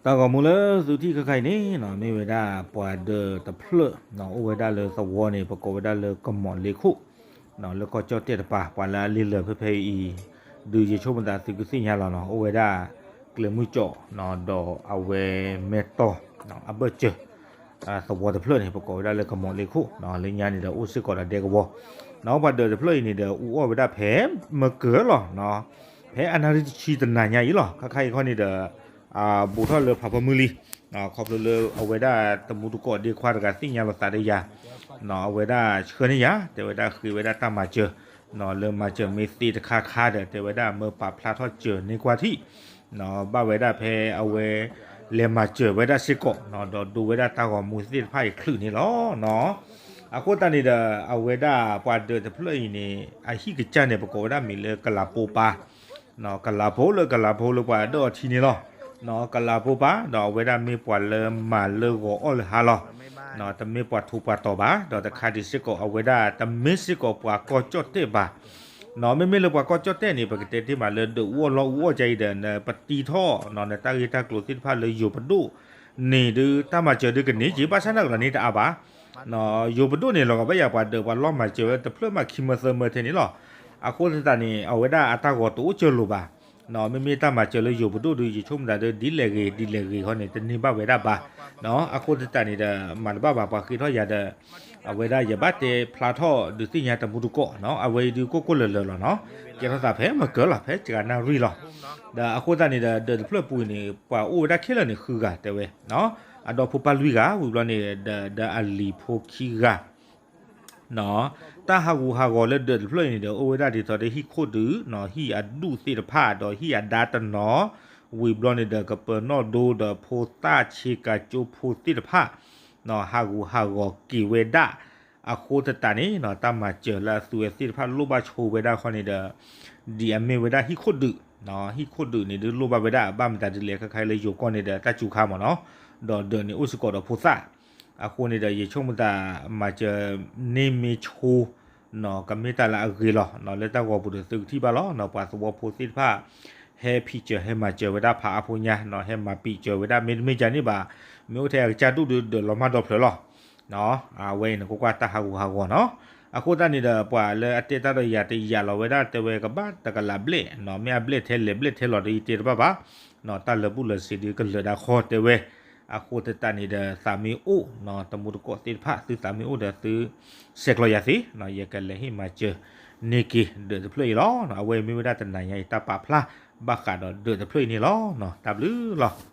တၢ်ဂီၤမူလၢသုထံၣ်ခါခါအံၤန့ၣ်နီၤ မ့ၢ်ဝဲဒၣ်ပှၤဒၢးတဖျၢၣ်နီၤ အိၣ်ဝဲဒၣ်လၢသဝီန့ၣ် ပကိးဝဲဒၣ်လၢကမီၤလ့ခိၣ်နီၤ လၢကီၢ်ကၠီၣ်တဲၣ်တပၤ ပှၤလၢအလ့လၢာ်ဖဲဖဲအံၤ ဒုးယဆိကမိၣ်သးသုကသ့ၣ်ညါလီၤနီၤ အိၣ်ဝဲဒၣ် ကျဲမုၢ်ကၠီၣ်နီၤ ဒီးအဝဲမဲၢ်တီၢ်နီၤ အဘၢၣ်စၢၤ သဝီတဖျၢၣ်န့ၣ် ပကိးဝဲဒၣ်လၢကမီၤလ့ခိၣ်နီၤ လၢညါန့ၣ်ဒီးအိၣ်စ့ၢ်ကီးဒီးဒဲကဝီၤနီၤ ပှၤဒၢးတဖျၢၣ်အံၤန့ၣ်ဒီး အူအီၣ်ဝဲဒၣ်ဖဲမကၢၤလီၤနီၤ ဖဲအနၣ်ရံၣ်တဆံတနၤညါအံၤလီၤ ခါခါအံၤခီန့ၣ်ဒီး ဘူးထီၣ်လၢဖးဖီမုၢ်လံ ခီဖျိလၢအဝဲဒၣ်တမူတကိးဒ့ခွါတဂၤသ့ၣ်ညါလီၤသးဒီးယၤနီၤ အဝဲဒၣ်ဆှၢန့ၢ်ယၤ တဲဝဲဒၣ်ဃ့ဝဲဒၣ်တၢ်မၤစၢၤနီၤ လၢမၤစၢၤမ့ၢ်သ့တခါခါဒီး တဲဝဲဒၣ်မၢပာ်ဖျါထီၣ်စၢၤန့ၢ်ကွၢ်ထံၣ်နီၤ ဘၣ်ဝဲဒၣ်ဖဲအဝဲ လဲၤမၤစၢၤဝဲဒၣ်စ့ၢ်ကီးနီၤ ဒီးဒိဝဲဒၣ်တၢ်ဂီၤမူသ့ၣ်တဖၣ်အံၤချုးန့ၣ်လီၤနီၤ အဃိသတးန့ၣ်ဒီး အဝဲဒၣ်ပှၤဒၢးတဖျၢၣ်အံၤန့ၣ် အဟံၣ်ကစၢ်န့ၣ် ပကိးဝဲဒၣ်မံၤလၢကလးပိပၤ ကလးဖိလၢကလးဖိလၢပှၤဒၢးအီၤထံန့ၣ်လီၤ. ကလးဖိပၤ ဒီးအဝဲဒၣ်မ့ၢ်ပှၤလၢမၤလၢဂီၤအီၣ်လၢဟါလီၤ. တမ့ၢ်ပှၤထူးပှၤတီၤဘၣ်, ဒီးတခါဒံးစ့ၢ်ကီး အဝဲဒၣ်တမ့ၢ်စ့ၢ်ကီးပှၤကီၢ်ကၠီၣ်တဲၣ်ဘၣ်. မ့မ့ၢ်လၢပှၤကီၢ်ကၠီၣ်တဲၣ်န့ၣ် ပကတဲတ့ၢ်မးလၢဒၢးအူအီၣ်လီၢ်အူအီၣ်ကါအံၤဒီး နပတံထီၣ် နတၢ်ဂ့ၢ်တၢ်ကျိၤသ့ၣ်တဖၣ်လၢယိၤပဒိၣ်န့ၣ်ဒုး တၢ်မၤစၢၤဒုးကန့ၢ်က့ၤ ဘၣ်ဆၣ်သနာ်က့န့ၣ်တအါဘၣ်. ယိၤပဒိၣ်န့ၣ် လီၤကဘၣ်ယၤပှၤဒၢးပှၤလီၢ်မၤစၢၤဝဲတဖျၢၣ်မးခံမၢသၢမၢထဲန့ၣ်လီၤ. အဃိသတးန့ၣ် အဝဲဒၣ်အတၢ်ဂီၤတအိၣ်စၢၤလိာ်ဘၣ်. မ့မ့ၢ်တၢ်မၤစၢၤလၢယိၤပဒိၣ်ဒုး ယဆိကမိၣ်သးဒီး ဒ်လဲၣ်ဂ့ၤ ဒ်လဲၣ်ဂ့ၤဃီန့ၣ် တန့ၢ်ဘၣ်ဝဲဒၣ်ဘၣ်. အဃိသတးန့ၣ်ဒီး မၤတဘၣ်ဘၣ် ပှၤဃ့ထီၣ်ယၤဒီး အဝဲဒၣ်ယဘၣ်တဲဖျါထီၣ်ဒုးသ့ၣ်ညါတမူတကိးနီၤ, အဝဲအံၤဒုးကိၢ်ကိၢ်လၢၤလၢၤလီၤနီၤ, ကဲထီၣ်သးဖဲမၤကၢၤလီၤ ဖဲစှၤနၣ်ရံၣ်လီၤ. ဒီးအဃိသတးန့ၣ်ဒီး ဒၢးတဖျၢၣ်ပူၤအံၤန့ၣ် ပှၤအိၣ်ဝဲဒၣ်ခဲလၢာ်န့ၣ်ဃုဂၤတဲဝဲ, အဒီဖိပၢ်လွံၢ်ဂၤ ဝံၤဘျီန့ၣ်ဒီး ဒီးအလံၤဖိခံဂၤ တၢ်ဟးဂူာ်ဟးဂီၤလၢဒၢးတဖျၢၣ်အံၤန့ၣ်ဒီး အိၣ်ဝဲဒၣ်ဒ်သိးဒီးဟံၣ်ခိၣ်ဒုး, ဟံၣ်အဒူၣ်သ့ၣ်တဖၣ် ဒီးဟံၣ်အဒါတနီၤ, ဝံၤဘျီန့ၣ်ဒီး ကပၢၤနီၣ်ဒိ ဒီးဖိသၣ်ဆ့ကၤကၠိဖိသ့ၣ်တဖၣ် ဟးဂူာ်ဟးဂီၤက့ၤဝဲဒၣ်. အဃိသတးန့ၣ် တၢ်မၤစၢၤလၢအသုဝဲသ့ၣ်တဖၣ်လိၣ်ဘၣ်ဆိဝဲဒၣ်ဃီန့ၣ်ဒီး ဒ်အမ့ၢ်ဝဲဒၣ်ဟံၣ်ခိၣ်ဒုး, ဟံၣ်ခိၣ်ဒုးန့ၣ်ဒုးလိၣ်ဘၣ်ဝဲဒၣ် ဘၣ်မတၤဒ်လဲၣ် ခဲခါလၢယိၤကီၢ်န့ၣ်ဒီး တၢ်စူၤခါမ့ၢ်နီၤ, ဒီးဒၢးန့ၣ်အိၣ်စ့ၢ်ကီးဒီးဖိသၣ်. အဃိန့ၣ်ဒီး ယဆိကမိၣ်သး မၤစၢၤန့ၢ်မ့ၢ်ဆိ ကမ့ၢ်တၢ်လၢအဂ့ၤလီၤ. လၢတၢ်ဂီၤပူၤဒီးသုကထံၣ်ဘၣ်လီၤ. ပှၤသဝီဖိသ့ၣ်တဖၣ် ဟဲဖံးစၢၤ ဟဲမၤစၢၤဝဲဒၣ်ဖးအါဖိညါ, ဟဲမၤပံာ်စၢၤဝဲဒၣ် မ့တမ့ၢ်ကန့ၣ်ဘၣ်, မ့ၢ်အိၣ်ထဲအကစၢ်ဒူၣ်ဒုး ဒၢးလီၤမၢ်ဒီဖျၢၣ်လီၤ. အဝဲအံၤန့ၣ် ကွၢ်ကွၢ်တၢ်ဟးဂူာ်ဟးဂီၤနီၤ. အဃိသတးန့ၣ်ဒီး ပှၤလၢအတဲတၢ်ဒီးယၤတယာ်လီၤဝဲဒၣ် တဲဝဲကဘၣ်တကလးဘျဲၣ်, မ့ၢ်အဘျဲၣ်ထဲလဲၣ်ဘျဲၣ်ထဲလီၤဒီး ယတဲတဘၣ်ဘၣ်. တၢ်လၢာ်ဘူၣ်လၢာ်စ့ၤဒုးကလၢာ်ဒၣ်ဃီတဲဝဲ. အဃိသတးန့ၣ်ဒီး သးမ့ၢ်အိၣ် တမူတကိးသ့ၣ်တဖၣ် သုသးမ့ၢ်အိၣ်ဒီးသု ဆဲးကျိးယၤသ့, ယကလဲၤဟ့ၣ်မၤစၢၤန့ၢ်က့ၤဒၢးတဖျၢၣ်အံၤလီၤ. အဝဲမ့ၢ်ဝဲဒၣ်တနၤညါအံၤ တၢ်ပာ်ဖျါဘၣ်ဃးဒီးဒၢးတဖျၢၣ်အံၤန့ၣ်လီၤ. တၢ်ဘျုးလီၤ.